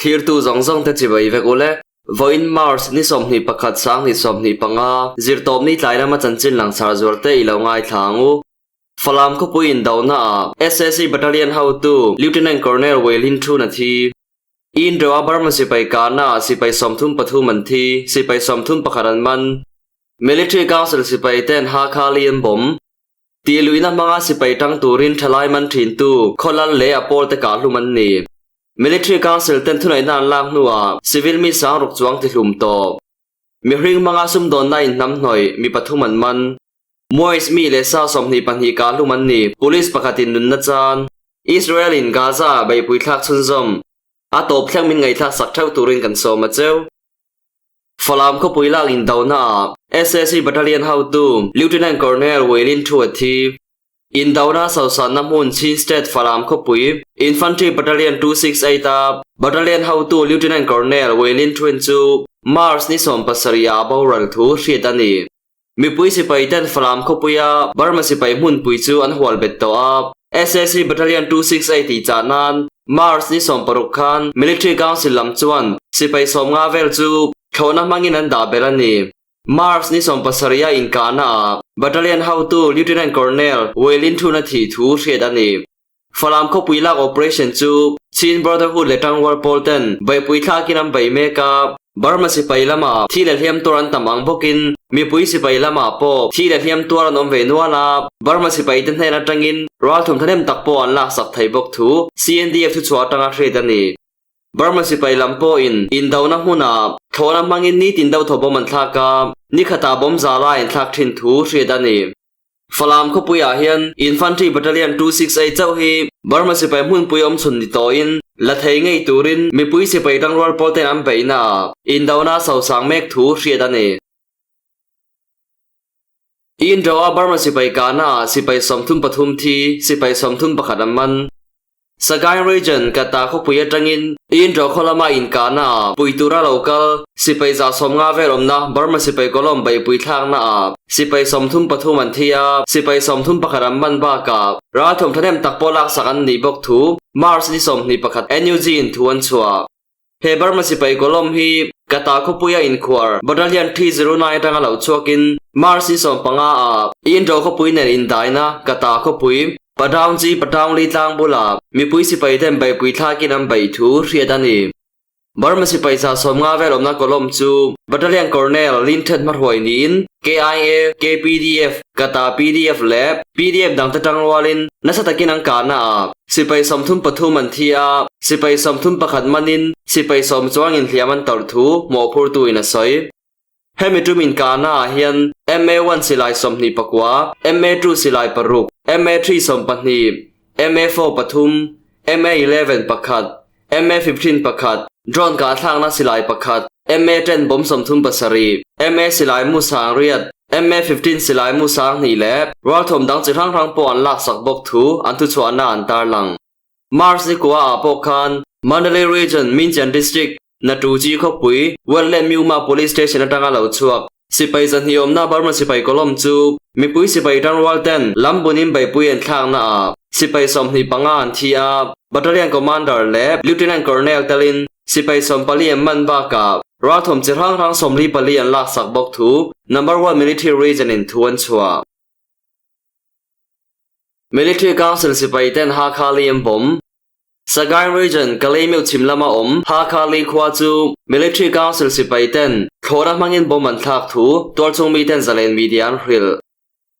Thlirtu zawng zawng te chibai vek ule. Vawiin March ni 21 sanghnih 25, Zirtawpni tlai lama chanchin langsar zual te i lo ngaithla ang u. Falam khawpui indohna ah sac Battalion hotu Lieutenant Colonel Weilin Thun a thi. Indo a Burma sipai kahna ah sipai 33 an thi, sipai 31 an man. Military Council sipai ten Hakha li an bawm. Tih luihna hmanga sipai tang turin thalai man thintu khawlal leh a pawl te kahhlum an ni. Military Council ten thuneihna an lak hnuah civil mi sangruk chuang tihlum tawh. Mihring hmanga sumdawnna inhnam hnawih mi pathum an man. Mois mi leh sa 22 kahhlum an ni, police pakhatin nunna chan. Israel in Gaza ah beihpui thlak chhunzawm. A tawp thleng min ngaihthlak sak theuh turin kan sawm a cheu. Falam khawpui lak indohna ah sac Battalion hotu Lieutenant Colonel Weilin Thu a thi. Indohna sosanna hmun Chin State Falam khawpui Infantry Battalion 268 a Battalion hotu Lieutenant Colonel Weilin Thuen chu March ni 17 ah a boral thu hriat a ni. Mipui sipai ten Falam khawpuia Burma sipai hmunpui chu an hual bet tawh a, sac Battalion 268 tih chah nan March ni 16 khan Military Council lam chuan sipai 50 vel chu thlawhna hmangin an dah ber a ni. March ni 17 a inkahna ah Battalion hotu Lieutenant Colonel Weilin Thun a thih thu hriat a ni. Falam khawpui lak operation chu Chin Brotherhood leh Tangrual pawl ten beihpui thlakin an bei mek a, Burma sipai lamah thi leh hliam tuar an tam ang bawkin mipui sipai lamah pawh thi leh hliam tuar an awm ve nual a, Burma sipai te hnen atangin ralthum thahnem tak pawh an laksak thei bawk thu CNDF thuchhuah atanga hriat a ni. Burma sipai lam pawhin indohna hmunah thlawhna hmangin nitin deuh thaw bawm an thlak a, nikhatah bawm za lai an thlak thin thu hriat a ni. Falam khawpuiah hian Infantry Battalion 268 chauh hi Burma sipai hmunpui awm chhun ni tawhin la thei ngei turin mipui sipai tangrual pawl ten an beihna ah indohna sosang mek thu hriat a ni. Indo a Burma sipai kahna ah sipai 33 thi, sipai 31 an man. Sagaing Region Kata khawpui atangin Indo khaw lama inkahna ah pui tura lo kal sipai 50 vel awmna Burma sipai kawlawm beihpui thlakna ah sipai 33 an thi a, sipai 31 an man bakah ralthawm thahnem tak pawh laksak an nih bawk thu March ni 21 NUG in thu an chhuah. He Burma sipai kawlawm hi Kata khawpuia inkhuar Battalion 309 atanga lo chhuakin March ni 15 ah Indo khawpui nen indaina Kata khawpui Padaung chi Padaung li tlang bulah mipui sipai ten beihpui thlakin an beih thu hriat a ni. Burma sipai 50 vel awmna kawlawm chu Battalion Colonel Lin Thet hmahruai niin KIA, KPDF, Kata PDF leh PDF dangte tangrualin nasa takin an kahna ah sipai 33 an thi a, sipai 31 manin sipai 10 chuangin hliam an tawrh thu mawhphurtu in a sawi. Hemi tum inkahna ah hian MA1 silai 29, MA2 silai 6, MA3 12, MA4 3, MA11 1, MA15 1, drone kah thlakna silai 1, MA10 bomb 37, MA silai mu sang riat, MA15 silai mu sang hnih leh ralthawm dang chi hrang hrang pawh an laksak bawk thu an thuchhuahna an tarlang. March ni kua ah pawh khan Mandalay Region Myingyan District Natu chi khawpui Wetland Myuma Police Station atanga lo chhuak sipai 200 awmna Burma sipai kawlawm chu mipui sipai tangrual ten lambunin beihpui an thlakna ah sipai 25 an thi a, Battalion Commander leh Lieutenant Colonel telin sipai 14 an man bakah ralthawm chi hrang hrang 44 an laksak bawk thu Number 1 Military Region in thu an chhuah. Military Council sipai ten Hakha li an bawm. Sagaing Region Kalaymyo chhim lama awm Hakha li khua chu Military Council sipai ten thlawhna hmangin bomb an thlak thu tualchhung mi ten zalen media an hrilh.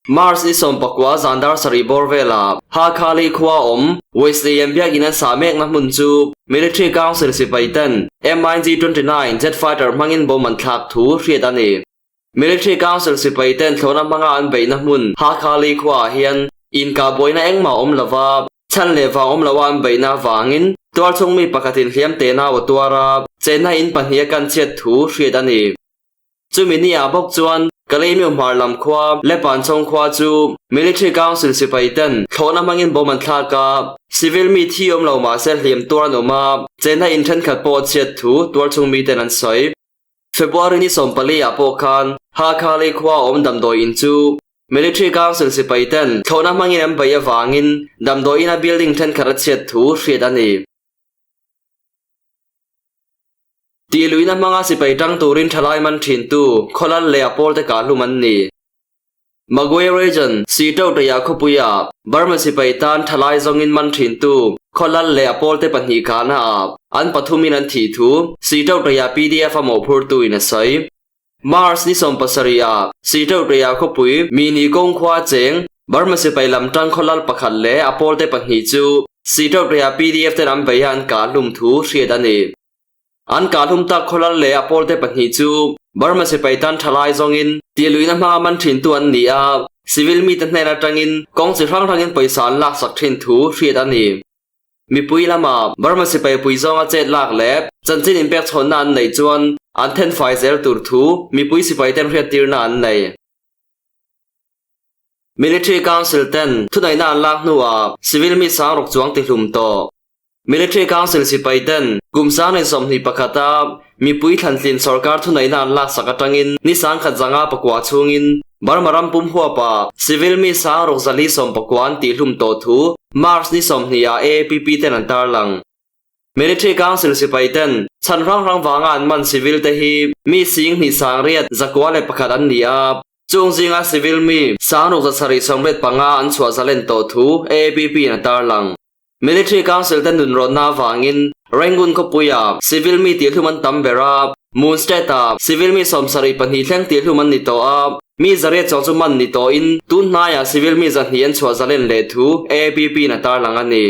March ni 19 zandar sarih bawr vela Hakha li khua awm Wesleyan biakin an sa mekna hmun chu Military Council sipai ten MiG-29 jet fighter hmangin bomb an thlak thu hriat a ni. Military Council sipai ten thlawhna hmanga an beihna hmun Hakha li khua ah hian inkah buaina engmah awm lova, chhan leh vang awm loa an beihna avangin tualchhung mi pakhatin hliam te nau a tuar a, chenna in pahnih a kan chhiat thu hriat a ni. Chumi ni ah bawk chuan Kalaymyo hmar lam khua Lepanchawng khua chu Military Council sipai ten thlawhna hmangin bomb an thlak a, civil mi thi awm lo mahse hliam tuar an awm a, chenna in thenkhat pawh a chhiat thu tualchhung mi ten an sawi. February ni 14 ah pawh khan Hakha lei khua awm damdawi in chu Military Council sipai ten thlawhna hmangin an beih avangin damdawi ina building thenkhat a chhiat thu hriat a ni. Tih luihna hmanga sipai tang turin thalai man thintu khawlal leh a pawlte kah hlum an ni. Magway Region, Sitotaya khawpuia Burma sipai tan thalai zawngin man thintu khawlal leh a pawlte pahnih kahna ah an pathumin an thih thu Sitotaya PDF a mawhphurtu in a sawi. March ni 17 ah Sitotaya khawpui Mini kawng khua cheng Burma sipai lam tang khawlal pakhat leh a pawlte pahnih chu Sitotaya PDF ten an beih a an kah hlum thu hriat a ni. An kahhlum tak khawlal leh a pawlte pahnih chu Burma sipai tan tha lai zawngin tih luihna hmanga man thintu an ni a, civil mite hnen atangin kawng chi hrang hrangin pawisa an laksak thin thu hriat a ni. Mipui lama Burma sipai pui zawnga chet lak leh chanchin inpek chhawnna an neih chuan an thenfai zel tur thu mipui sipai ten hriattirna an nei. Military Council ten thuneihna an lak hnuah civil mi sangruk chuang tihlum tawh. Military Council sipai ten kum 2021 a mipui thlantlin sorkar thuneihna an laksak atangin ni 1059 chhungin Burma ram pum huapa civil mi 6419 an tihhlum tawh thu March ni 20 ah AAPP ten an tarlang. Military Council sipai ten chhan hrang hrang vanga an man civil te hi mi 29,101 an ni a, chung zinga civil mi 6785 an chhuah zalen tawh thu AAPP in a tarlang. Military Council te nun rawtna avangin Rangoon khawpuia civil mi tihhlum an tam ber a, Moon State-a civil mi 72 thleng tihhlum an ni tawh a, mi zariat chuang chu man ni tawhin tun hnaiah civil mi 200 an chhuah zalen leh thu AAPP in a tarlang a ni.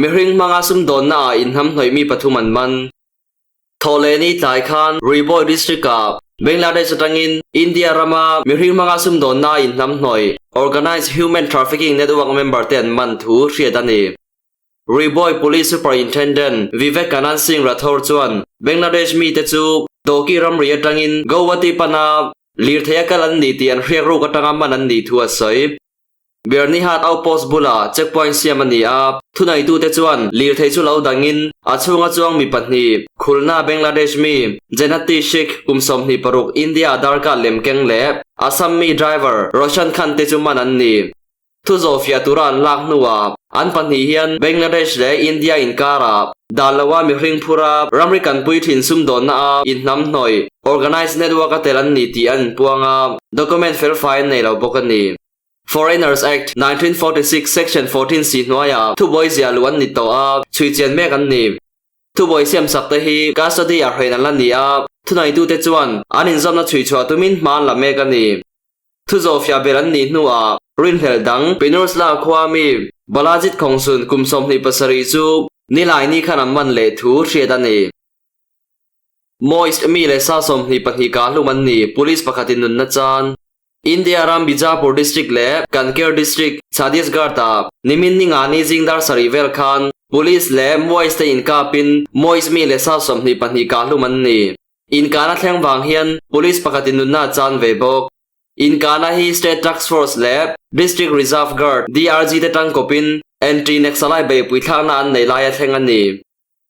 Mihring hmanga sumdawnna ah inhnamhnawih mi pathum an man. Thawhlehni tlai khan Ruibawi District-ah Bangladesh atangin India rama mihring hmanga sumdawnna inhnamhnawih Organised Human Trafficking Network member te an man thu hriat a ni. Ruibawi Police Superintendent Vivekanand Singh Rathore chuan Bangladesh mite chu Dawki ramri atangin Guwahati pana lirthei a kal an ni tih an hriak ruk atanga man an nih thu a sawi. Birnihat Outpost bulah checkpoint siam a ni a, thuneitute chuan lirthei chu lo dangin a chhunga chuang mi pahnih, Khulna Bangladesh mi Jenati Sheikh kum 26 India Aadhaar card lem keng leh Assam mi driver Roshan Khan te chu man an ni. Thu zawhfiah tura an lak hnuah an pahnih hian Bangladesh leh India inkarah dan loa mihring phura ramri kanpui thin sumdawnna a inhnamhnawih, organised network a tel an ni tih an inpuang a, document felfai an nei lo bawk a ni. Foreigners Act, 1946 Section 14 si hnuaiah thubuai ziah luh an ni tawh a, chhui chian mek an ni. Thubuai siamsak te hi custody ah hrein an la ni a, thuneitute chuan an inzawmna chhui chhuah tumin hma an la mek a ni. Thu zawhfiah ber an nih hnuah rinhlelh dang Pinursla khua mi Balajit Khawngsun kum 27 chu Nilaini khan an man leh thu hriat a ni. Moist mi leh sa 22 kah hlum an ni, police pakhatin nunna chan. India ram Bijapur District leh Kanker District, Chhattisgarh ah nimin ni nga ni zing dar sarih vel khan Police leh Moist te inkapin Moist mi leh sa 22 kah hlum an ni. Inkahna thleng vang hian Police pakhatin nunna a chan ve bawk. Inkahna hi State Task Force leh District Reserve Guard, DRG, te tangkawpin Anti-Naxalite beihpui thlakna an nei laia thleng a ni.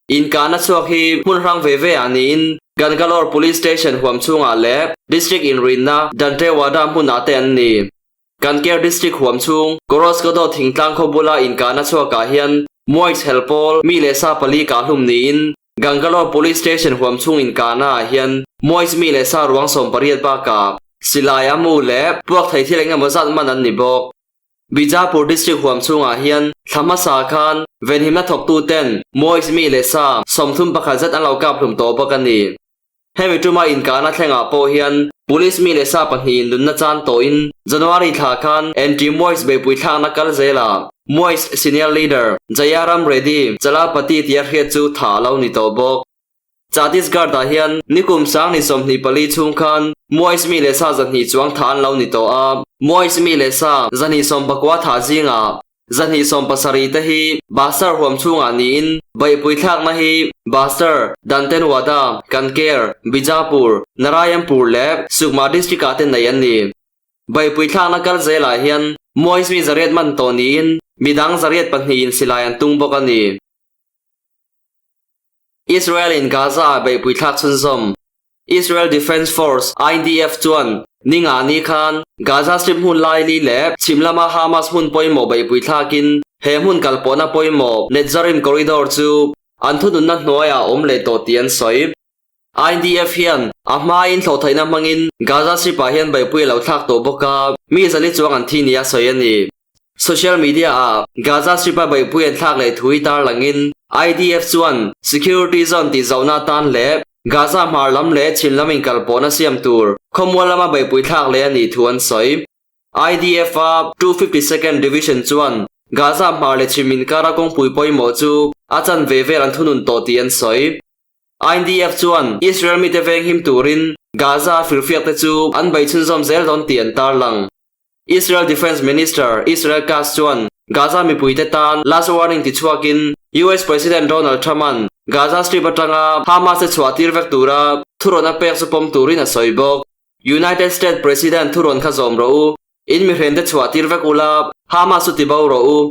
Inkahna chhuak hi hmun hrang ve ve ah niin Gangalore Police Station huam chhungah leh District inrinna Dantewada hmunah te an ni. Kanker District huam chhung Koroskodo thingtlang khaw bula inkahna chhuakah hian Muaich helpawl mi leh sa pali kah hlum niin Gangalore Police Station huam chhung inkahna ah hian Muaich mi leh sa ruang 18 bakah silai a mu leh puak thei thil engemaw zat man an ni bawk. Bijapur District huam chhungah hian thla hmasa khan venhimna thawktu ten Moist mi leh sa 31 zet an lo kap hlum tawh bawk a ni. Hemi tuma inkahna thlengah pawh hian Police mi leh sa pahnihin nunna chan tawhin January thla khan Anti-Moist beihpui thlakna kal zelah Moist Senior Leader Jayaram Reddy Chalapati tia hriat chu tha a lo ni tawh bawk. Chhattisgarh ah hian nikum 2024 chhung khan Moist mi leh sa 200 chuang tha an lo ni tawh a, Moist mi leh sa 290 tha zingah 270 te hi Bastar huam chhungah niin beihpui thlakna hi Bastar, Dantewada, Kanker, Bijapur, Narayanpur leh Sukma district ah te nei an ni. Beihpui thlakna kal zelah hian Moist mi 800 man tawh niin midang 802 in silai an tung bawk a ni. Israel in Gaza ah beihpui thlak chhunzawm. Israel Defence Force, IDF, chuan ni nga ni khan Gaza Strip hmun laili leh chhim lama Hamas hmun pawimawh beihpui thlakin he hmun kalpawhna pawimawh Netzarim Corridor chu an thununna hnuaiah a awm leh tawh tih an sawi. IDF hian a hmain thlawhtheihna hmangin Gaza Strip-ah hian beihpui a lo thlak tawh bawk a, mi zali chuang an thi nia sawi a ni. Social media-ah Gaza Strip-a beihpui an thlak leh thu hi tarlangin IDF chuan security zone tih zauhna atan leh Gaza hmar lam leh chhim lam inkalpawhna siam tur khawmual lama beihpui thlak leh a nih thu an sawi. IDF-a 252nd Division chuan Gaza hmar leh chhim inkara kawngpui pawimawh chu a chanve vel an thunun tawh tih an sawi. IDF chuan Israel mite venghim turin Gaza firfiakte chu an bei chhunzawm zel dawn tih an tarlang. Israel Defence Minister Israel Katz chuan Gaza mipuite tan last warning ti chhuakin US President Donald Trump-a'n Gaza Strip atanga Hamas te chhuah tir vek tura thurawn a pek chu pawm turin a sawi bawk. United States President thurawn kha zawm rawh u, in mihrente chhuah tir vek ula, Hamas chu ti bo rawh u.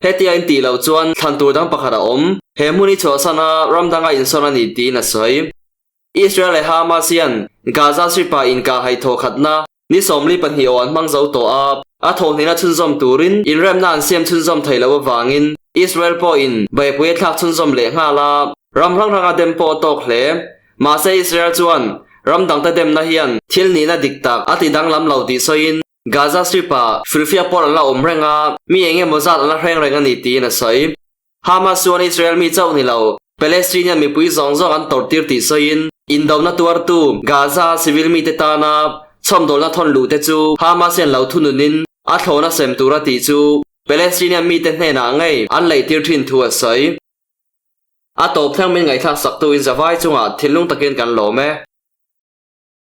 Hetia in tih loh chuan thlan tur dang pakhat a awm. He hmun hi chhuahsan a, ram danga insawn a ni tiin a sawi. Israel leh Hamas hian Gaza Strip-ah inkah hai thawh khatna ni 42 aw an hmang zo tawh a, a thawhhnihna chhunzawm turin inremna an siam chhunzawm thei loh avangin Israel pawhin beihpui a thlak chhunzawm leh nghal a, ram hrang hranga dem pawh a tawk hle. Mahse Israel chuan ram dangte demna hian thil nihna dik tak a ti danglam lo tih sawiin Gaza Strip-ah firfiak pawl an la awm reng a, mi eng emaw zat an la hreng reng a ni tiin a sawi. Hamas chuan Israel mi chauh ni lo, Palestinian mipui zawng zawng an tawrhtir tih sawiin, indona tuartu Gaza civil mite tana chhawmdawlna thawn luh te chu Hamas hian lo thununin a thlawna sem tura tih chu Palestinian mite hnenah ngei an leihtir thin thu a sawi. A tawp thleng min ngaihthlak saktu in zavai chungah thinlung takin kan lawm e.